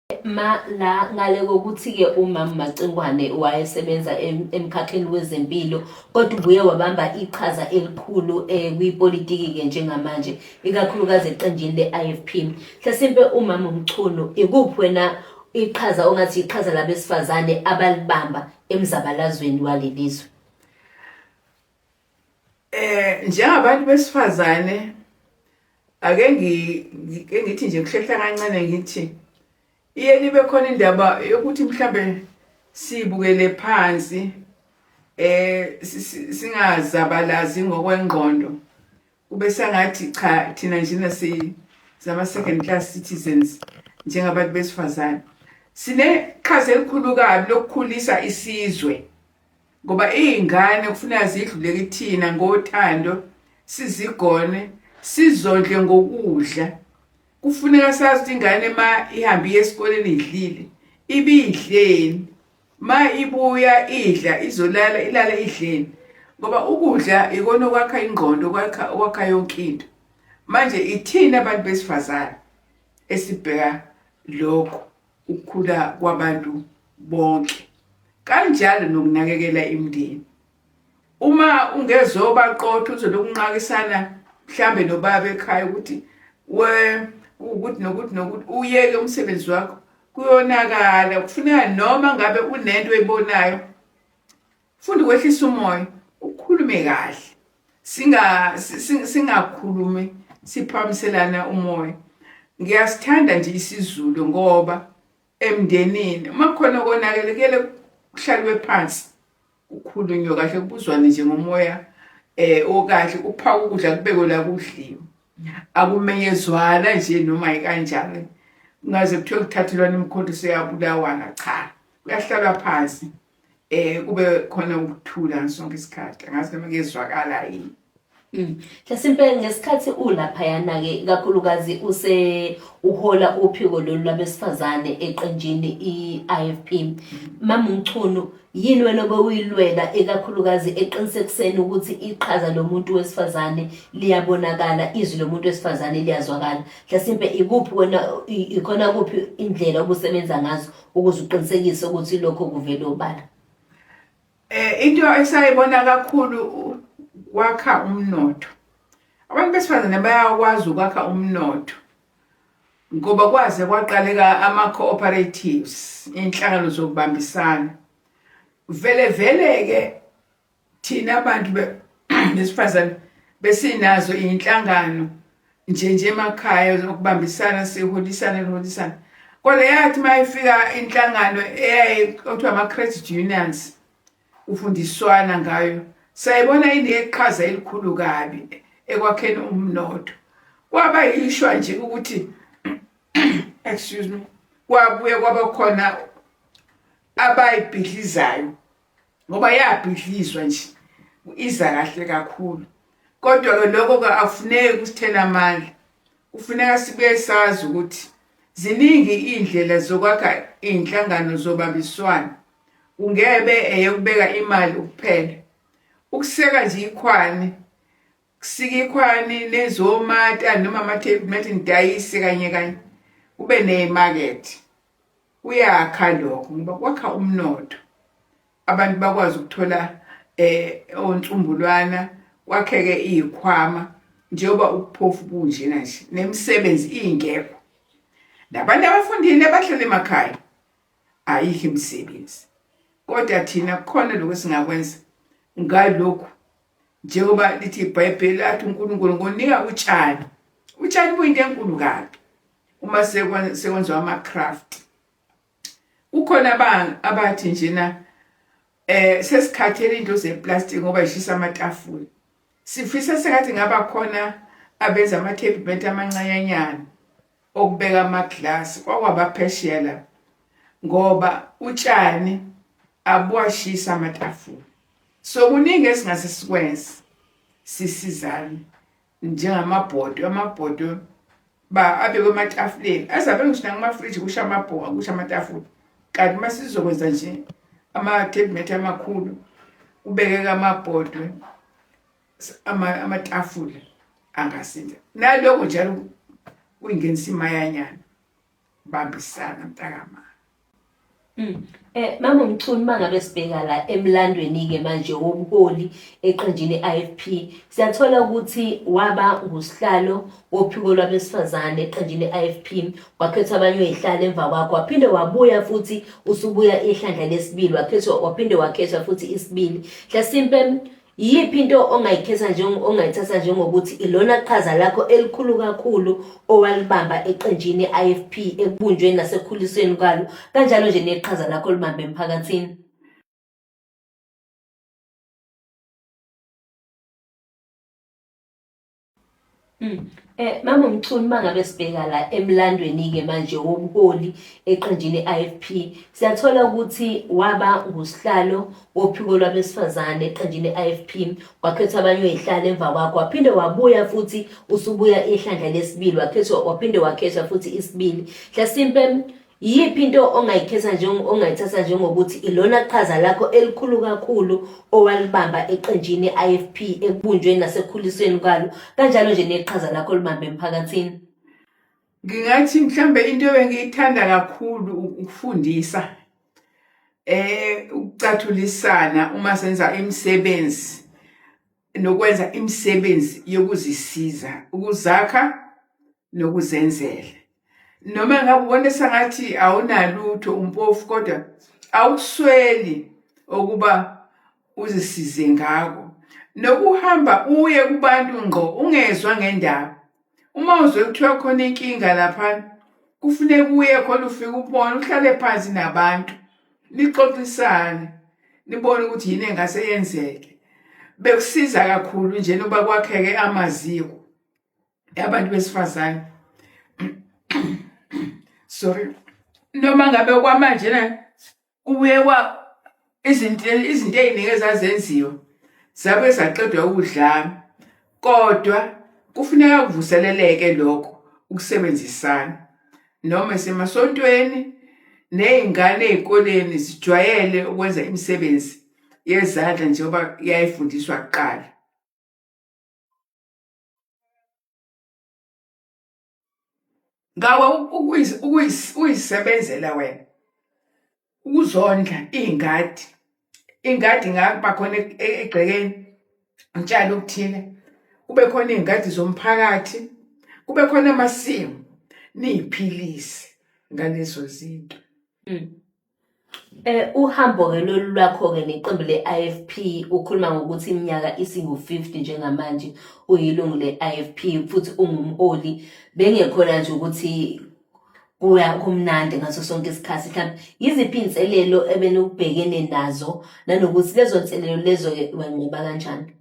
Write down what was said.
Ma la ngale kokuthi-ke umama Macingwane wayesebenza emkhakheni wezempilo kodwa ubuye wabamba iqhaza elikhulu kwipolitiki-ke njengamanje ikakhulukazi eqenjini le-IFP. Hlasimpe umama uMchunu ikuphi wena iqhaza ongathi iqhaza labesifazane abalibamba emzabalazweni walelizwe? Njengabantu besifazane ake ngithi nje kuhlehla kancane ngithi iye libe khona indaba yokuthi mhlambe sibukele phansi singazabalazi ngokwengqondo kube sengathi cha thina njena si zama second class citizens njengabantu besifazane sineqhaza elikhulu kabi lokukhulisa isizwe ngoba iy'ngane kufuneka zidlule kithina ngothando sizigone sizondle ngokudla kufuneka sazi ukuthi ingane ma ihambe iye esikoleni idlile ibidleni ma ibuya idla izolala ilala idleni ngoba ukudla ikona okwakha ingqondo okwakha okwakha yonke into manje ithina abantu besifazane esibheka lokho ukukhula kwabantu bonke kanjalo nokunakekela imindeni uma ungezoba qotho uzonokunqakisana mhlambe nobaba ekhaya ukuthi we ukuthi nokuthi nokuthi uyeke umsebenzi wakho kuyonakala kufuneka noma ngabe unento oyibonayo funda ukwehlisa umoya ukhulume kahle singa singakhulumi siphamiselana umoya ngiyasithanda nje isiZulu ngoba emndenini uma khona konakele kuyele kuhlalwe phansi kukhulunywe kahle kubuzwane nje ngomoya okahle kuphaka ukudla kubekwe la kudliwe akumenyezwana nje noma ikanjani kungaze kuthiwe kuthathelwana imikhonto seyabulawana cha kuyahlalwa phansi kube khona ukuthula sonke isikhathi angazi noma kuyezwakala yini. Hlasimpe ngesikhathi ulaphayana-ke ikakhulukazi use uhola uphiko lolu lwabesifazane eqenjini i-IFP. Mama uMchunu yini wena obewuyilwela ikakhulukazi eqinisekiseni ukuthi iqhaza lomuntu wesifazane liyabonakala, izwi lomuntu wesifazane liyazwakala. Hlasimpe ikuphi wena ikhona kuphi indlela obusebenza ngazo ukuze uqinisekise ukuthi lokho kuvele obala? Into esayibona kakhulu kwakha umnotho. Abantu besifazane bayakwazi ukwakha umnotho ngoba kwaze kwaqaleka ama-cooperatives, inhlangano zokubambisana. Vele vele-ke thina abantu besifazane besinazo iy'nhlangano nje nje emakhaya zokubambisana siholisana siholisana kodwa yathi uma ifika inhlangano eyayikuthiwa ama-credit unions kufundiswana ngayo sayibona ineqhaza elikhulu kabi ekwakheni umnotho kwaba yishwa nje ukuthi excuse me kwabuye kwaba khona abayibhidlizayo ngoba yabhidlizwa nje iza kahle kakhulu kodwa ke lokho ke akufuneki kusithela amandla kufuneka sibuye sazi ukuthi ziningi iy'ndlela zokwakha iy'nhlangano zobambiswano kungebe eyokubeka imali kuphela ukuseka nje ikhwani kusika ikhwani nezomata noma ama-table nidayise kanye kanye kube nemakethe kuyakha lokho ngoba kwakha umnotho abantu bakwazi ukuthola onsumbulwana kwakheke izikhwama njengoba ubuphofu bunjena nje nemisebenzi ingekho nabantu abafundile abahlala emakhaya ayikho imisebenzi kodwa thina kukhona lokho esingakwenza ngalokhu njengoba lithi iBhayibheli athi uNkulunkulu ngonika utshani utshani buyinto enkulu kabi uma sekwenziwa ama-craft kukhona abathi njena sesikhathele into zeplastic ngoba ishisa amatafula sifisa sengathi ngaba khona abenza ama-table mat amancanyanyana okubeka amaglasi kwakwaba phesheya la ngoba utshani abuwashisa amatafula so kuningi esingase sikwenze sisizane njengamabhodwe amabhodwe ba abekwe ematafuleni azabe ngisho nakumafriji kusho amabhoka kusho amatafula kanti uma sizokwenza nje ama-table mat amakhulu kubekeka amabhodwe amatafula angasinda naloko njalo kuyingenisa imayanyana. Bambisana mntakama. Mama uMchunu, mangabe sibheka la emlandweni-ke manje wobuholi eqenjini i-IFP, siyathola ukuthi waba ngusihlalo wophiko lwabesifazane eqenjini i-IFP, wakhethwa abanye oyihlala emva kwakho, waphinde wabuya futhi usubuya ihlandla lesibili, wakhethwa waphinde wakhethwa futhi isibili. Hlasimpe Iyiphi into ongayikhetha ongayithatha njengokuthi ilona qhaza lakho elikhulu kakhulu owalibamba eqenjini i-IFP ekubunjweni nasekukhulisweni kwalo, kanjalo nje neqhaza lakho olibambe emphakathini? Mama uMchunu, mangabe sibheka la emlandweni-ke manje wobuholi eqenjini i-IFP, siyathola ukuthi waba ngusihlalo wophiko lwabesifazane eqenjini i-IFP, wakhethwa abanye oyihlala emva kwakho, waphinde wabuya futhi usubuya ihlandla lesibili, wakhethwa waphinde wakhethwa futhi isibili. Hlasimpe Iyiphi into ongayikhetha ongayithatha njengokuthi ilona qhaza lakho elikhulu kakhulu owalibamba eqenjini i-IFP ekubunjweni nasekukhulisweni kwalo, kanjalo nje neqhaza lakho olibambe emphakathini? Ngingathi mhlambe into ebengiyithanda kakhulu ukufundisa ukucathulisana uma senza imisebenzi nokwenza imisebenzi yokuzisiza, ukuzakha nokuzenzela. Noma ngabe ubona sengathi awunalutho umpofu kodwa awukusweli ukuba uzisize ngako. Nokuhamba uye kubantu ngqo ungezwa ngendaba. Uma uzwe kuthiwa khona inkinga laphana, kufuneka uye khona ufike ubone, uhlale phansi nabantu, nixoxisane, nibone ukuthi yini engase yenzeke. Bekusiza kakhulu nje noba kwakheke amaziko abantu besifazane. Sorry. Noma ngabe kwamanje na kubuye kwa izinto ey'ningi ezazenziwa zabe zaqedwa ukudlame kodwa kufuneka kuvuseleleke lokho ukusebenzisana noma esemasontweni ney'ngane ey'koleni zijwayele ukwenza imisebenzi yezandla njengoba yayifundiswa kuqala. Ngawe ukuyisebenzela wena, ukuzondla iy'ngadi. Ingadi ingaba khona egcekeni, utshale okuthile, kube khona iy'ngadi zomphakathi, kube khona amasimu, niy'philise ngalezo zinto. Uhambo-ke lolu lwakho-ke neqembu le-IFP ukhuluma ngokuthi iminyaka isingu-50 njengamanje uyilungu le-IFP futhi ungumholi. Bengekhona nje ukuthi kuya kumnandi ngaso sonke isikhathi. Mhlawumbe yiziphi iy'nselelo ebenubhekene nazo nanokuthi lezo nselelo lezo-ke wanqoba kanjani?